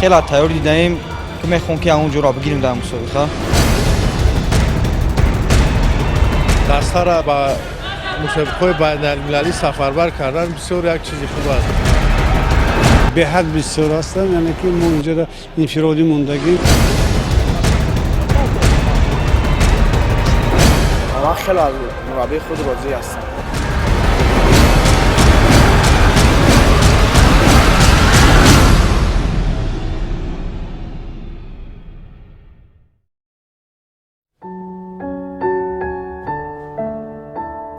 Хеле тайёр дидаем, ки мехоҳем, ки ҳамон ҷоро бигирем дар мусобиқа. Дастара ба мусобиқаҳои байналмилалӣ сафарбар кардан бисёр як чизи хуб аст. Беҳад бисёр ҳастанд, яъне ки мо инҷоро инфиродӣ мондагӣ. Ман хеле аз мураббии худ розӣ ҳастам.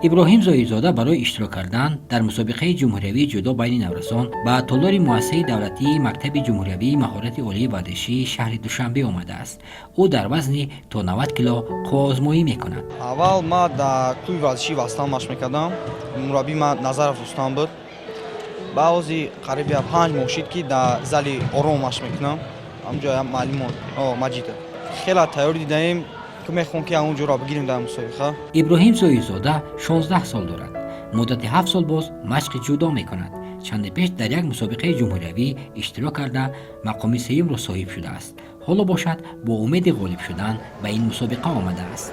Иброҳим Зоирзода барои иштирок кардан дар мусобиқаи ҷумҳуриявии ҷудо байни наврасон ба толори муассисаи давлатии мактаби ҷумҳуриявии маҳорати олии варзишии шаҳри Душанбе омадааст. Ӯ дар вазни то 90 кило қувваозмоӣ мекунад. Аввал ман дар клуби варзишии Вастан машқ мекардам. Мураббии ман Назаров Рустам буд. Баъози қариби 5 моҳ шид, ки дар зали Ором машқ мекунам. Ҳамҷо муаллимо Маҷидов. Хеле тайёр дидаем, ки мехоҳем, ки ҳамон ҷоро бигирем дар мусобиқа. Иброҳим Зоирзода 16 сол дорад. Муддати 7 сол боз машқи ҷудо мекунад. Чанде пеш дар як мусобиқаи ҷумҳуриявӣ иштирок карда, мақоми сеюмро соҳиб шудааст. Ҳоло бошад, бо умеди ғолиб шудан ба ин мусобиқа омадааст.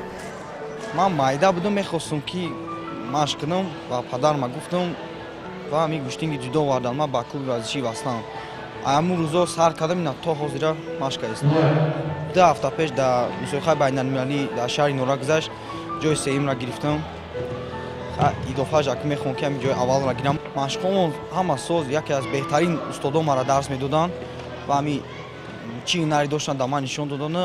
Ман майда будам, мехостам, ки машқ кунам ва падарма гуфтам ва ҳамин гӯштинги ҷудо овардан ман ба клуби варзишии Вастан. Ҳамун рӯзо сар кардам, ина то ҳозира машқ кардистам. 2 ҳафта пеш дар мусобиқаи байналмилалӣ дар шаҳри Нора гузашт, ҷои сеюмро гирифтам. Идофааш ак мехоҳам, ки ҳамин ҷои аввалро гирам. Машқҳомон ҳама соз, яке аз беҳтарин устодон маро дарс медоданд ва ҳамин чӣ ҳунаре доштанд, дар ман нишон доданд.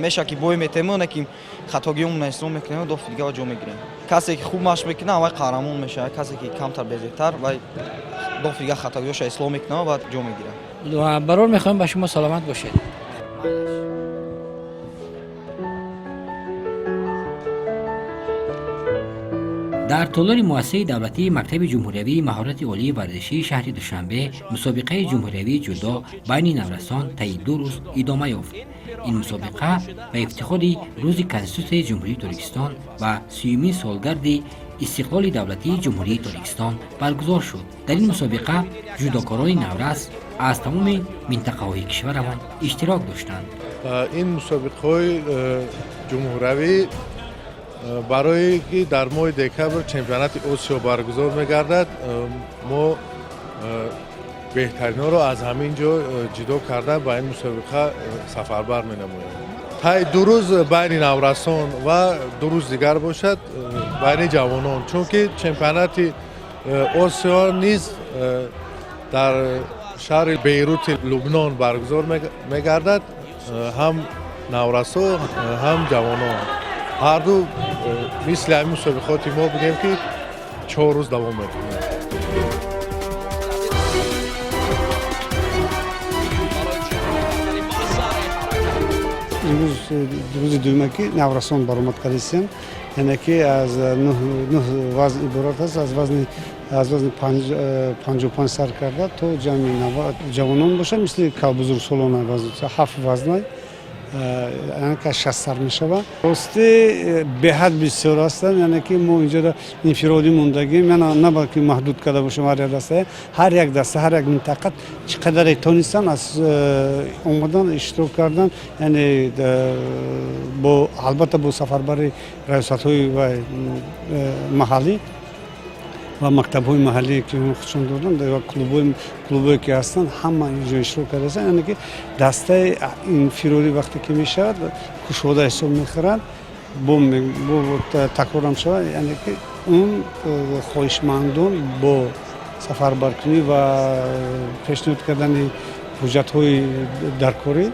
Меша ки бой метему, не ки хатогиёмона ислоҳ мекунем, дофи дига ҷо мегирем. Касе ки хуб машқ мекунад, вай қаҳрамон мешавад, касе ки камтар безебтар, вай дофи дига хатогиёша ислоҳ мекунад ва ҷо мегирад. Барор мехоҳем ба шумо, саломат бошед. Дар толори муассисаи давлатии мактаби ҷумҳуриявии маҳорати олии варзишии шаҳри Душанбе мусобиқаи ҷумҳуриявии ҷудо байни наврасон таи 2 рӯз идома ёфт. Ин мусобиқа ба ифтихори Рӯзи Конститутсияи Ҷумҳурии Тоҷикистон ва 30-юмин солгарди истиқлоли давлатии Ҷумҳурии Тоҷикистон баргузор шуд. Дар ин мусобиқа ҷудокорони наврас аз тамоми минтақаҳои кишварамон иштирок доштанд. Ин мусобиқаҳои ҷумҳуравӣ барое ки дар моҳи декабр чемпионати Осиё баргузор мегардад, мо беҳтаринҳоро аз ҳамин ҷо ҷудо карда, ба ин мусобиқа сафарбар менамоем. Тай 2 рӯз байни наврасон ва 2 рӯз дигар бошад байни ҷавонон, чунки чемпионати Осиё низ дар шаҳри Бейрути Лубнон баргузор мегардад. Ҳам наврасо, ҳам ҷавонон, ҳарду мисли ҳамин мусобиқоти мо бигем, ки 4 рӯз давом мекунад. Имрӯз рӯзи дуюма, ки наврасон баромад кардистем, яъне ки аз нӯҳ вазн иборат аст, аз вазни 55 сар карда то ҷамъи ҷавонон бошад, мисли бузургсолона ҳафт вазнай, яъне ки аз 60 сар мешавад. Рости, беҳад бисёр ҳастанд, яъне ки мо инҷоро инфиродӣ мондагим, яъне на балки маҳдуд карда бошем. Ҳар як даста, ҳар як даста, ҳар як минтақа чӣ қадаре тонистанд, аз омадан иштирок кардан, яъне бо албатта бо сафарбари раёсатҳои маҳаллӣ ва мактабҳои маҳаллие, ки худшон доранд, ва клубҳое ки ҳастанд, ҳама инҷо иштирок кардаастанд. Яъне ки дастаи инфиродӣ вақте ки мешавад, кушода ҳисоб мехӯрад, бо такрорам шавад, яъне ки он хоҳишмандон бо сафарбаркунӣ ва пешниҳод кардани ҳуҷҷатҳои даркорӣ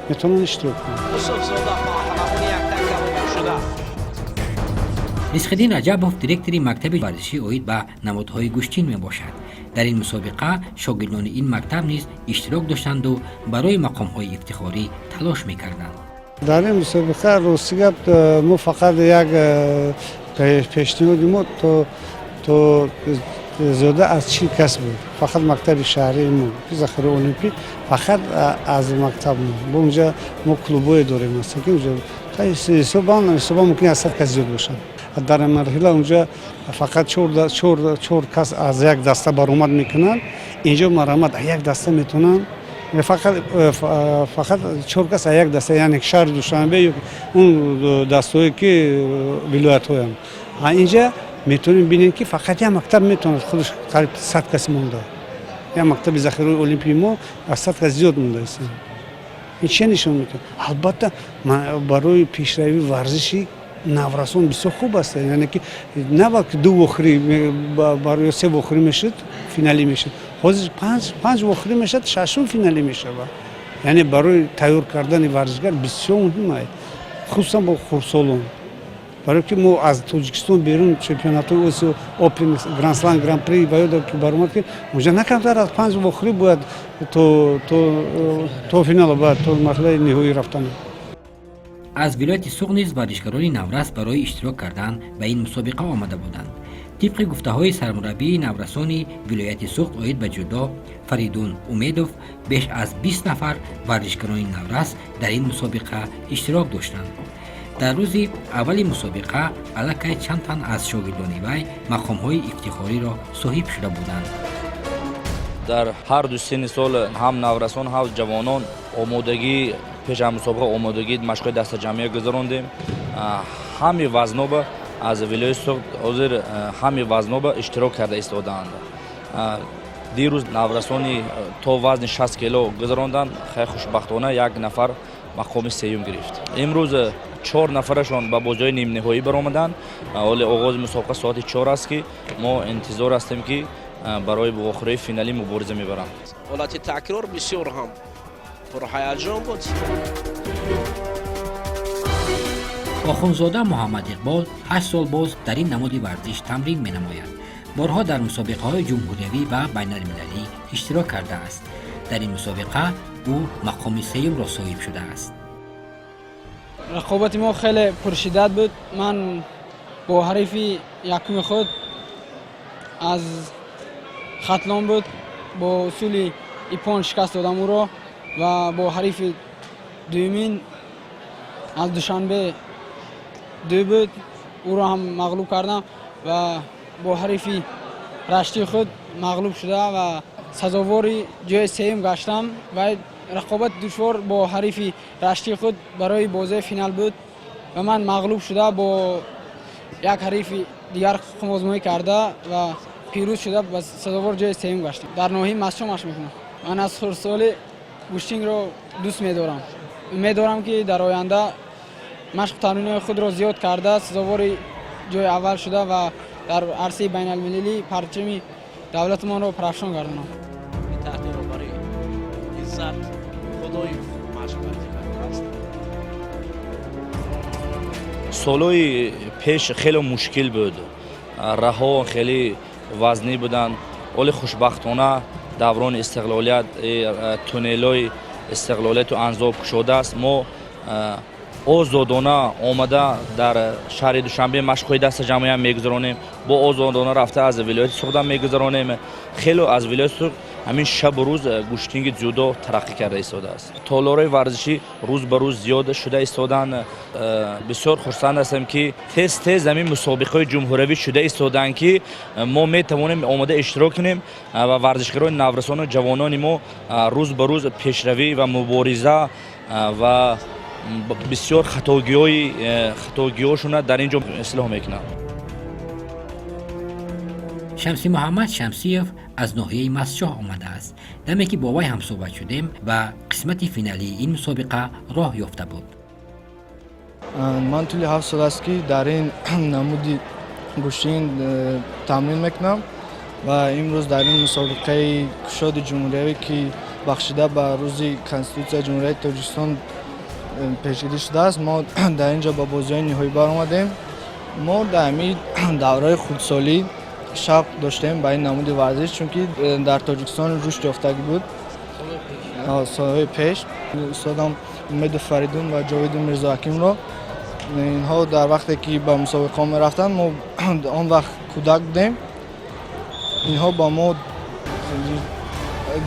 метавонанд иштирок кунанд. Ризқиддин Раҷабов директори мактаби варзишӣ оид ба намудҳои гӯштин мебошад. Дар ин мусобиқа шогирдони ин мактаб низ иштирок доштанду барои мақомҳои ифтихорӣ талош мекарданд. Дар ин мусобиқа, рости гап, мо фақат як пешниҳоди мо то зиёда аз 40 кас буд. Фақат мактаби шаҳрии мо, захираи олимпӣ, фақат аз мактаб мо. Бо унҷа мо клубое дорем ҳастем, ки унҷа ҳисобан мумкин аз 100 кас зиёд бошанд. Дар ин марҳила унҷа фақат чор кас аз як даста баромад мекунанд. Инҷо марҳамат, як даста метавонанд. Фақат чор кас як даста, яъне шаҳри Душанбе ё он дастаҳое ки вилоятҳоянд. Инҷа метавонем бинем, ки фақат як мактаб метавонад худаш қариб 100 кас монда. Як мактаби захираҳои олимпии мо аз 100 кас зиёд мондааст. Ин чия нишон медиҳад? Албатта, барои пешравии варзиши наврасон бисёр хуб аст, яъне ки на балки ду вохӯрӣ ё се вохӯрӣ мешуд, финалӣ мешуд, ҳозир панҷ вохӯрӣ мешавад, шашум финалӣ мешавад. Яъне барои тайёр кардани варзишгар бисёр муҳим аст, хусусан бо хурдсолон, барое ки мо аз Тоҷикистон берун чемпионатҳои Осиё, Опен, Гранд-слам, Гран-при ва ёдо ки баромад, ки онҷа на камтар аз панҷ вохӯрӣ бояд то финала, бояд то марҳилаи ниҳоӣ рафтан. Аз вилояти Суғд низ варзишгарони наврас барои иштирок кардан ба ин мусобиқа омада буданд. Тибқи гуфтаҳои сармураббии наврасони вилояти Суғд оид ба ҷудо Фаридун Умедов, беш аз 20 нафар варзишгарони наврас дар ин мусобиқа иштирок доштанд. Дар рӯзи аввали мусобиқа аллакай чанд тан аз шогирдони вай мақомҳои ифтихориро соҳиб шуда буданд. Дар ҳар ду синни сол, ҳам наврасон, ҳам ҷавонон, омодагӣ пеш аз мусобиқа, омодагӣ машқҳои дастаҷамъия гузарондем. Ҳами вазноба аз вилояти Суғд ҳозир ҳами вазноба иштирок карда истодаанд. Дирӯз наврасони то вазни 60 кило гузаронданд. Хеле хушбахтона, як нафар мақоми сеюм гирифт. Имрӯз чор нафарашон ба бозиҳои нимниҳоӣ баромаданд. Ҳоле оғози мусобиқа соати 4 аст, ки мо интизор ҳастем, ки барои вохӯрии финалӣ мубориза мебаранд. Ҳолати такрор бисёр ҳам пурҳаяҷон буд. Охунзода Муҳаммад Иқбол 8 сол боз дар ин намуди варзиш тамрин менамояд. Борҳо дар мусобиқаҳои ҷумҳуриявӣ ва байналмилалӣ иштирок кардааст. Дар ин мусобиқа ӯ мақоми сеюмро соҳиб шудааст. Рақобати мо хеле пуршиддат буд. Ман бо ҳарифи якуми худ аз Хатлон буд, бо усули иппон шикаст додам ӯро ва бо ҳарифи дуюмин аз Душанбе ду буд, ӯро ҳам мағлуб кардам ва бо ҳарифи раштии худ мағлуб шуда ва сазовори ҷои сеюм гаштам. Ва рақобати душвор бо ҳарифи раштии худ барои бозии финал буд ва ман мағлуб шуда, бо як ҳарифи дигар қумозмоӣ карда ва пирӯз шуда, ба сазовори ҷои сеюм гаштам. Дар ноҳияи Мастчоҳ машқ мекунам. Ман аз хурдсолӣ гӯштингро дӯст медорам. Умед дорам, ки дар оянда машқу тамринҳои худро зиёд карда, сазовори ҷои аввал шуда ва дар арсаи байналмилалӣ парчами давлатамонро парафшон гардонам. Таҳти роҳбарии Иззат Худоев машқ варзӣ кардааст. Солҳои пеш хеле мушкил буд, раҳо хеле вазнӣ буданд. Оле хушбахтона, даврони истиқлолият, туннелҳои истиқлолияту Анзоб кушодааст. Мо озодона омада дар шаҳри Душанбе машқҳои дастаҷамъиам мегузаронем, бо озодона рафта аз вилояти Суғдам мегузаронем. Хеле аз вилояти Суғд ҳамин шабу рӯз гӯштинги дзюдо тараққӣ карда истодааст. Толорҳои варзишӣ рӯз ба рӯз зиёд шуда истодаанд. Бисёр хурсанд ҳастем, ки тез тез ҳамин мусобиқаҳои ҷумҳуриявӣ шуда истодаанд, ки мо метавонем омода иштирок кунем ва варзишгарони наврасону ҷавонони мо рӯз ба рӯз пешравӣ ва мубориза ва бисёр хатогиҳошона дар ин ҷо ислоҳ мекунанд. Шамси Муҳаммад Шамсиев аз ноҳияи Мастчоҳ омадааст. Даме ки бо вай ҳамсӯҳбат шудем, ба қисмати финалии ин мусобиқа роҳ ёфта буд. Ман тӯли 7 сол аст, ки дар ин намуди гӯштин тамрин мекунам ва имрӯз дар ин мусобиқаи кушоди ҷумҳуриявӣ, ки бахшида ба рӯзи Конститутсияи Ҷумҳурияи Тоҷикистон пешгирӣ шудааст, мо дар ин ҷо ба бозиҳои ниҳоӣ баромадем. Мо дар ҳамин давраи хурдсолӣ шавқ доштем ба ин намуди варзиш, чунки дар Тоҷикистон рушд ёфтагӣ буд солҳои пеш. Устодам Умеду Фаридун ва Ҷовиду Мирзоҳакимро, инҳо дар вақте ки ба мусобиқаҳо мерафтанд, мо он вақт кӯдак будем. Инҳо ба мо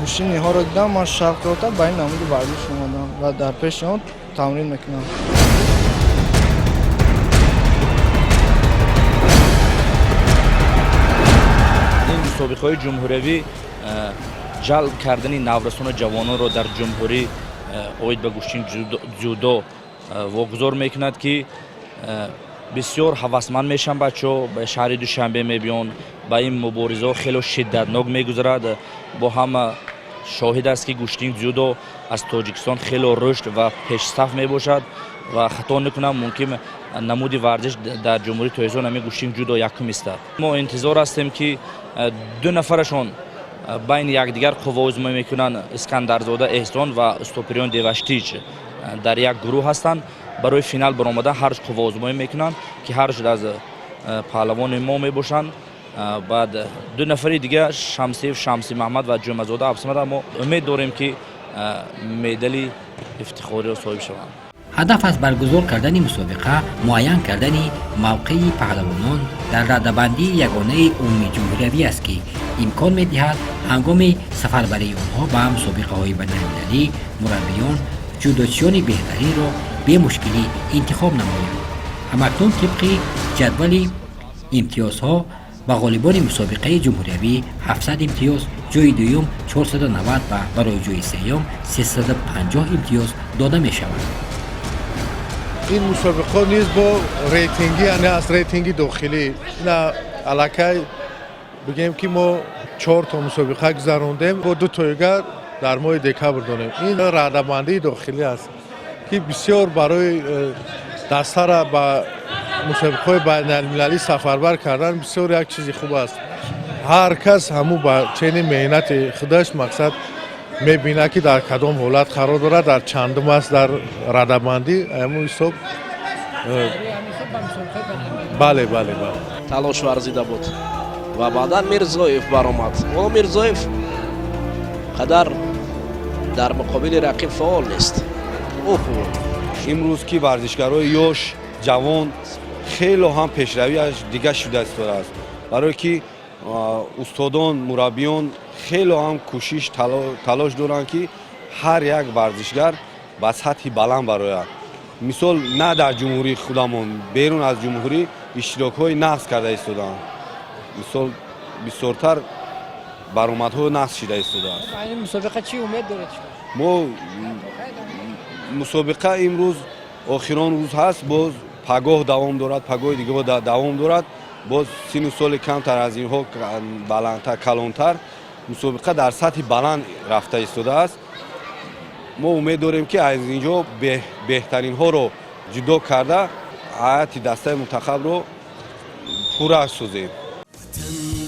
гӯштини инҳоро дидам, ман шавқ ёфта ба ин намуди варзиш омадам ва дар пеши он тамрин мекунам. Ин мусобиқаҳои ҷумҳуриявӣ. Ҷалб кардани наврасону ҷавононро дар ҷумҳурӣ оид ба гӯштини дзюдо вогузор мекунад, ки бисёр ҳавасманд мешаванд. Бачаҳо ба шаҳри Душанбе мебиёнд, ба ин муборизаҳо хело шиддатнок мегузарад. Бо ҳама шоҳид аст, ки гӯштини дзюдо аз Тоҷикистон хело рушд ва пешсаф мебошад ва, хато накунам, мумкин намуди варзиш дар Ҷумҳурии Тоҷикистон ҳамин гӯштини дзюдо якум истад. Мо интизор ҳастем, ки ду нафарашон байни якдигар қувваозмоӣ мекунанд. Искандарзода Эҳсон ва Устопириён Деваштич дар як гурӯҳ ҳастанд. Барои финал баромадан ҳар қувваозмоӣ мекунанд, ки ҳар аз паҳлавони мо мебошанд. Баъд ду нафари дига, Шамсиев Шамси Маҳмад ва Ҷумъазода Абсамад, мо умед дорем, ки медали ифтихориро соҳиб шаванд. Ҳадаф аз баргузор кардани мусобиқа муайян кардани мавқеи паҳлавонон дар радабандии ягонаи умумиҷумҳуриявӣ аст, ки имкон медиҳад ҳангоми сафарбарии онҳо ба мусобиқаҳои байналмилалӣ мураббиён ҷудочиёни беҳтаринро бемушкилӣ интихоб намоянд. Ҳамакнун тибқи ҷадвали имтиёзҳо ба ғолибони мусобиқаи ҷумҳуриявӣ 700 имтиёз, ҷойи дуюм 490 ва барои ҷойи сеюм 350 имтиёз дода мешавад. Ин мусобиқаҳо низ бо рейтингӣ, яъне аз рейтинги дохилӣ. Ина аллакай бигем, ки мо чор то мусобиқа гузарондем, бо ду тоига дар моҳи декабр дорем. Ин радабандии дохилӣ аст, ки бисёр барои дастара ба мусобиқаҳои байналмилалӣ сафарбар кардан бисёр як чизи хуб аст. Ҳар кас ҳамун ба чени меҳнати худаш мақсад мебинад, ки дар кадом ҳолат қарор дорад, дар чандум аст дар радабандӣ, ҳамун ҳисоб. Бале. Талош варзида буд ва баъдан Мирзоев баромад. Ҳоло Мирзоев қадар дар муқобили рақиб фаъол нест. Имрӯз ки варзишгарои ёш, ҷавон хело ҳам пешравиаш дига шуда истодааст, барое ки устодон, мураббиён хело ҳам кӯшиш, талош доранд, ки ҳар як варзишгар ба сатҳи баланд барояд. Мисол, на дар ҷумҳурии худамон, берун аз ҷумҳурӣ иштирокҳои нағз карда истодаанд. Мисол, бисёртар баромадҳо нағз шида истодааст. Мусобиқа чӣ умед доред? Мо мусобиқа имрӯз охирон рӯз ҳаст, боз пагоҳ давом дорад, пагоҳи дига давом дорад. Боз сину соли камтар аз инҳо, баландтар, калонтар, мусобиқа дар сатҳи баланд рафта истодааст. Мо умед дорем, ки аз ин ҷо беҳтаринҳоро ҷудо карда, ҳайати дастаи мунтахабро пурра созем.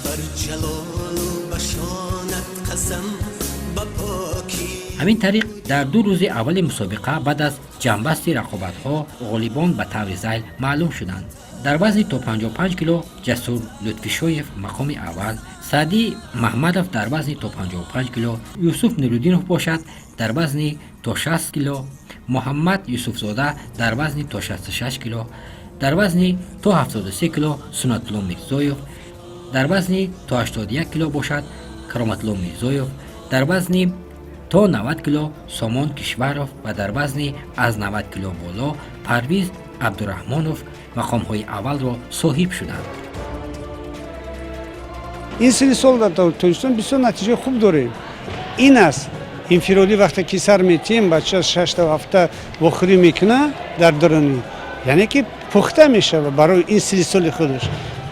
Бар ҷалолу ба шонат қасам, ба покӣ. Ҳамин тариқ, дар 2 рӯзи аввали мусобиқа баъд аз ҷамъбасти рақобатҳо ғолибон ба таври зайл маълум шуданд. Дар вазни то 55 кило Ҷасур Лутфишоев мақоми аввал, Саъдӣ Маҳмадов дар вазни то 55 кило, Юсуф Нуриддинов бошад дар вазни то 60 кило, Муҳаммад Юсуфзода дар вазни то 66 кило, дар вазни то 73 кило Суннатулло Мирзоев, дар вазни то 81 кило бошад Кароматулло Мирзоев, дар вазни то 90 кило Сомон Кишваров ва дар вазни аз 90 кило боло Парвиз Абдураҳмонов мақомҳои аввалро соҳиб шуданд. Ин сини сол дар Тоҷикистон бисёр натиҷаи хуб дорем. Ин аст инфиродӣ. Вақте ки сар метиҳем, бача шашта, ҳафта вохӯрӣ мекуна дар дарунӣ, яъне ки пухта мешава барои ин сини соли худаш.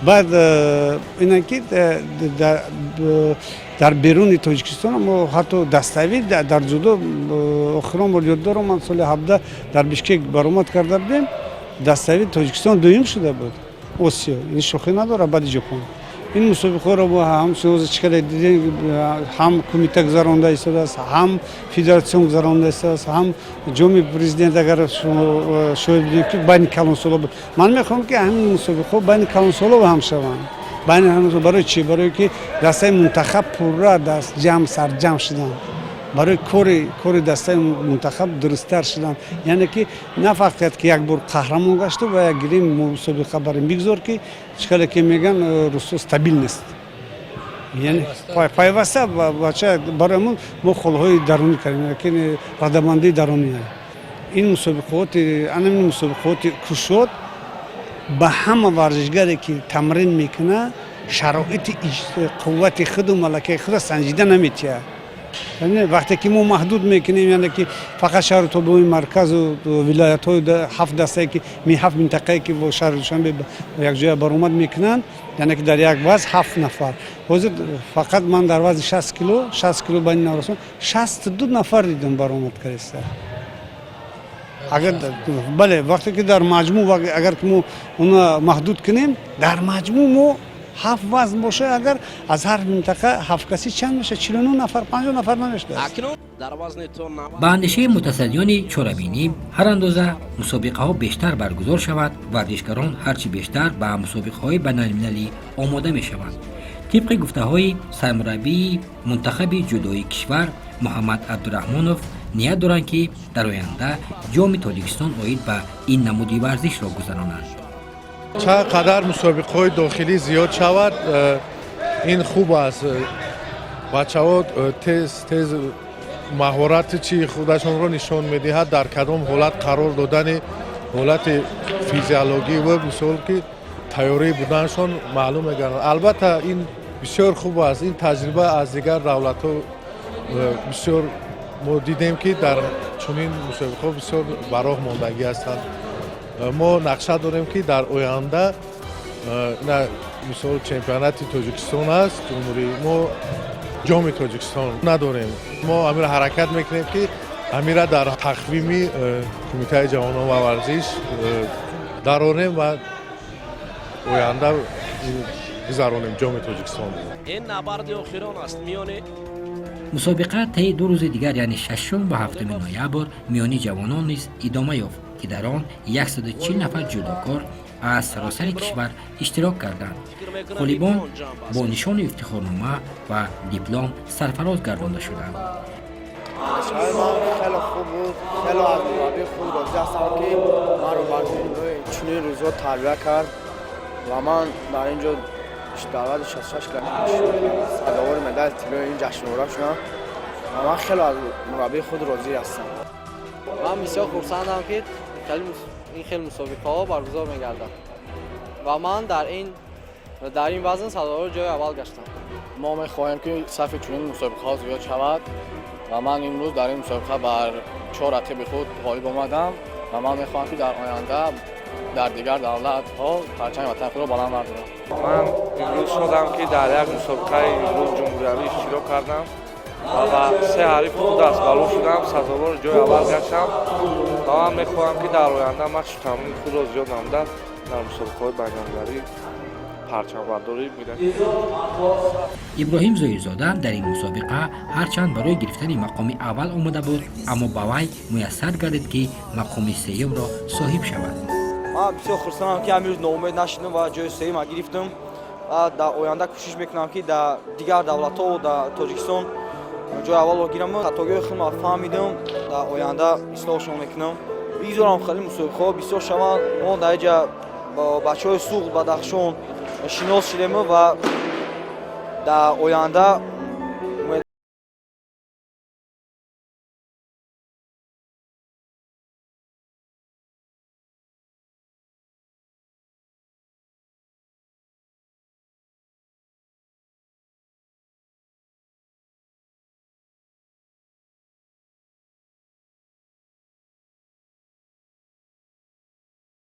Баъд ина ки дар беруни Тоҷикистон мо ҳатто даставӣ дар ҷудо охирон бор ёд дорам, ман соли 17 дар Бишкек баромад карда будем, дастави Тоҷикистон дуюм шуда буд Осиё. Ин шӯхӣ надорад, баъди Ҷопон. Ин мусобиқаҳоро мо ҳамчун чӣ каде дидем, ҳам кумита гузаронда истодааст, ҳам федератсион гузаронда истодааст, ҳам ҷоми президент. Агар шумо шоҳид будем, ки байни калонсоло буд, ман мехоҳам, ки ҳамин мусобиқаҳо байни калонсоло ҳам шаванд. Байни барои чӣ? Барое ки дастаи мунтахаб пурра даст ҷамъ, сарҷамъ шуданд, барои кори дастаи мунтахаб дурусттар шудан. Яъне ки на фақат ки як бор қаҳрамон гашту ва як гирем, мусобиқа барем. Бигзор ки чӣ хеле ки меган русо, стабильность, яъне пайваста бача. Барои мо холҳои дарунӣ кардем, лекин радабандии дарунӣ. Ин мусобиқаоти, анамин мусобиқаоти кушод ба ҳама варзишгаре ки тамрин мекунад, шароити қуввати худу малакаи худро санҷида наметиҳад. Вақте ки мо маҳдуд мекунем, яъне ки фақат шаҳру тобеои марказу вилоятҳои ҳафт дастае ки ҳафт минтақае ки бо шаҳри Душанбе якҷоя баромад мекунанд, яъне ки дар як вазн ҳафт нафар. Ҳозир фақат ман дар вазни 60 кило, 60 кило байни наврасон 62 нафар дидам баромад кардаста. Агар бале, вақте ки дар маҷмӯъ, агар ки мо она маҳдуд кунем, дар маҷмӯъ мо ҳафт вазн боша, агар аз ҳар минтақа ҳафт каси чанд мешавад? 49 нафар, 50 нафар намешудааст. Акнун дар вазни то Ба андешаи мутасаддиёни чорабинӣ, ҳар андоза мусобиқаҳо бештар баргузор шавад, варзишгарон ҳарчи бештар ба мусобиқаҳои байналмилалӣ омода мешаванд. Тибқи гуфтаҳои сармураббии мунтахаби ҷудои кишвар Муҳаммад Абдураҳмонов, ният доранд, ки дар оянда Ҷоми Тоҷикистон оид ба ин намуди варзишро гузаронанд. Чанд қадар мусобиқаҳои дохилӣ зиёд шавад, ин хуб аст. Бачаҳо тез тез маҳорати чи худашонро нишон медиҳад, дар кадом ҳолат қарор додани ҳолати физиологӣ ва мисол ки тайёрӣ буданашон маълум мегардад. Албатта, ин бисёр хуб аст. Ин таҷриба аз дигар давлатҳо бисёр мо дидем, ки дар чунин мусобиқаҳо бисёр ба роҳ мондагӣ ҳастанд. Мо нақша дорем, ки дар оянда, мисол, чемпионати Тоҷикистон аст, ҷумҳурӣ, мо Ҷоми Тоҷикистон надорем. Мо ҳамира ҳаракат мекунем, ки ҳамира дар тақвими Кумитаи ҷавонон ва варзиш дарорем ва оянда гузаронем Ҷоми Тоҷикистон. Ин набарди охирон аст миёни Мусобиқа таи 2 рӯзи дигар, яъне 6 ва 7 ноябр, миёни ҷавонон низ идома ёфт, ки дар он 140 нафар ҷудокор аз саросари кишвар иштирок карданд. Ғолибон бо нишону ифтихорнома ва диплом сарфароз гардонда шуданд. Ман хеле хуб буд. Хеле аз мураббии худ розӣ ҳастам, ки маро бар чунин рӯзҳо тарбия кард ва ман дар ин ҷо дар вазни 66 килограмм сазовори медали тиллои ин ҷашнвора шудам ва ман хеле аз мураббии худ розӣ ҳастам. Ман бисёр хурсандам, ки ин хел мусобиқаҳо баргузор мегардад ва ман дар ин вазн сазовори ҷои аввал гаштам. Мо мехоҳем, ки сафи чунин мусобиқаҳо зиёд шавад ва ман имрӯз дар ин мусобиқа бар чор рақиби худ ғолиб омадам ва ман мехоҳам, ки дар оянда дар дигар давлатҳо парчами ватани худро баланд бардорам. Ман имрӯз шодам, ки дар як мусобиқаи имрӯз ҷумҳуриявӣ иштирок кардам ва ба се ҳарифи худ дастбало шудам, сазовори ҷои аввал гаштам ва ман мехоҳам, ки дар оянда машқу тамрини худро зиёд намуда, дар мусобиқаҳои байналмилалӣ парчамбардорӣ миллати Иброҳим Зоирзода дар ин мусобиқа ҳарчанд барои гирифтани мақоми аввал омода буд, аммо ба вай муяссар гардид, ки мақоми сеюмро соҳиб шавад. Ман бисёр хурсандам, ки ҳамирӯз ноумед нашудам ва ҷои сеюма гирифтам ва дар оянда кӯшиш мекунам, ки дар дигар давлатҳо, дар Тоҷикистон ҷои аввалро гирам. Хатогиҳои худро фаҳмидам, дар оянда ислоҳшон мекунам. Бигзорам хеле мусобиқаҳо бисёр шаванд. Мо дар инҷа бо бачаҳои Суғд, Бадахшон шинос шудем ва дар оянда